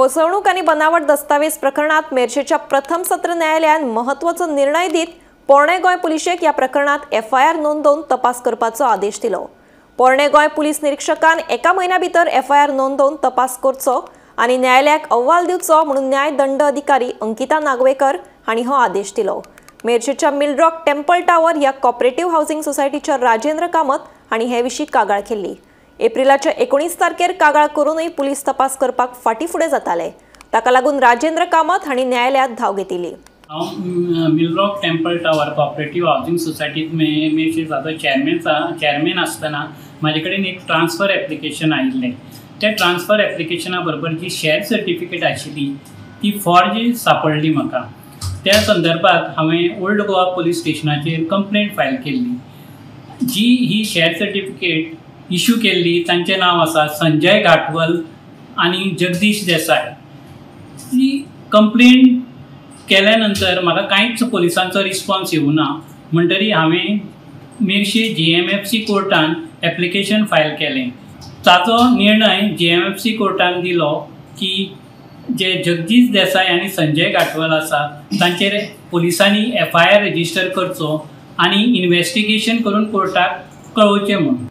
फसवणूक आनी बनावट दस्तावेज प्रकरणात मेरशेच्या प्रथम सत्र न्यायालयान महत्वाचो निर्णय दीत पोरणे गोंय पुलिशेक ह्या प्रकरणात एफआयआर नोंदोवन तपास करपाचो आदेश दिलो। पोरणे गोंय पुलीस निरीक्षकान एका म्हयन्या भितर एफआयआर नोंदोवन तपास करचो आनी न्यायालयाक अहवाल दिवचो म्हणून न्यायदंड अधिकारी अंकिता नागवेकर हांणी हो आदेश दिलो। मेरशेच्या मिलरॉक टेम्पल टावर ह्या कॉपरेटिव्ह हावसिंग सोसायटीच्या राजेंद्र कामत हांणी हे विशीं कागाळ केल्ली। एप्रिलाच्या 19 तारखेर कागाळ करूनय पुलीस तपास करपाक फाटी फुडें जाताले। ताका लागून राजेंद्र कामत हांणी न्यायालयात धांव घेतिल्ली। हांव Milrock temple tower cooperative housing सोसायटीत मेरशेचो चॅरमॅन आसतना म्हाजे कडेन एक ट्रान्सफर एप्लिकेशन आयिल्लें। त्या ट्रान्सफर एप्लिकेशना बरोबर जी शॅर सर्टिफिकेट आशिल्ली ती फॉर्ज सापडली म्हाका। त्या संदर्भात हांवें ओल्ड गोवा पुलीस स्टेशनाचेर कंप्लेंट फायल केल्ली। जी ही शॅर सर्टिफिकेट इशू केल्ली तांचें नांव आसा संजय घाटवल आनी जगदीश देसाय। ती कंप्लेंट केल्या नंतर म्हाका कांयच पुलिसांचो रिस्पॉन्स येवना, म्हणटरी हांवें मेरशे GMFC कोर्टान एप्लिकेशन फायल केलें। ताचो निर्णय GMFC कोर्टान दिलो की जे जगदीश देसाय आनी संजय घाटवल आसा तांचेर पुलिसांनी FIR register करचो आनी इन्वेस्टिगेशन करून कोर्टाक कळोवचें म्हूण।